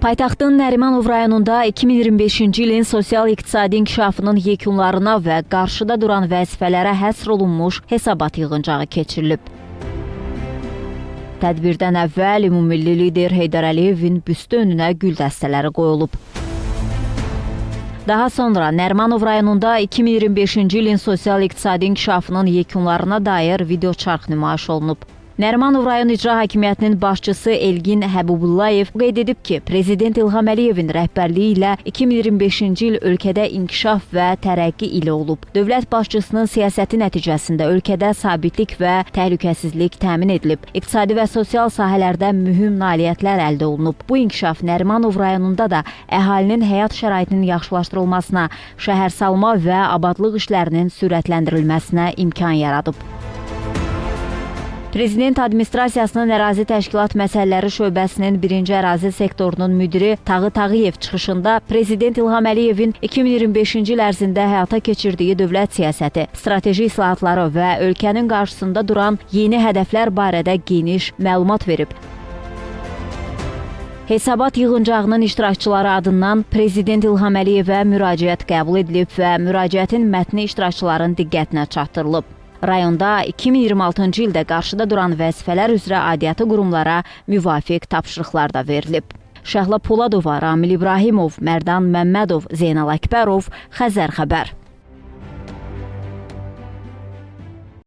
Paytaxtın Nərimanov rayonunda 2025-ci ilin sosial-iqtisadi inkişafının yekunlarına və qarşıda duran vəzifələrə həsr olunmuş hesabat yığıncağı keçirilib. Tədbirdən əvvəl ümummilli lider Heydər Əliyevin büstü önünə gül dəstələri qoyulub. Daha sonra Nərimanov rayonunda 2025-ci ilin sosial-iqtisadi inkişafının yekunlarına dair videoçarx nümayiş olunub. Nərimanov rayon İcra Hakimiyyətinin başçısı Elgin Həbibullayev qeyd edib ki, Prezident İlham Əliyevin rəhbərliyi ilə 2025-ci il ölkədə inkişaf və tərəqqi ili olub. Dövlət başçısının siyasəti nəticəsində ölkədə sabitlik və təhlükəsizlik təmin edilib. İqtisadi və sosial sahələrdə mühüm nailiyyətlər əldə olunub. Bu inkişaf Nərimanov rayonunda da əhalinin həyat şəraitinin yaxşılaşdırılmasına, şəhərsalma və abadlıq işlərinin sürətləndirilməsinə imkan yaradıb. Prezident Administrasiyasının Ərazi Təşkilat Məsələləri Şöbəsinin birinci ərazi sektorunun müdiri Tağı Tağıyev çıxışında Prezident İlham Əliyevin 2025-ci il ərzində həyata keçirdiyi dövlət siyasəti, strateji islahatları və ölkənin qarşısında duran yeni hədəflər barədə geniş məlumat verib. Hesabat yığıncağının iştirakçıları adından Prezident İlham Əliyevə müraciət qəbul edilib və müraciətin mətni iştirakçıların diqqətinə çatdırılıb. Rayonda 2026-cı ildə qarşıda duran vəzifələr üzrə aidiyyatı qurumlara müvafiq tapşırıqlar da verilib. Şəhla Poladova, Ramil İbrahimov, Mərdan Məmmədov, Zeynal Əkbərov, Xəzər xəbər.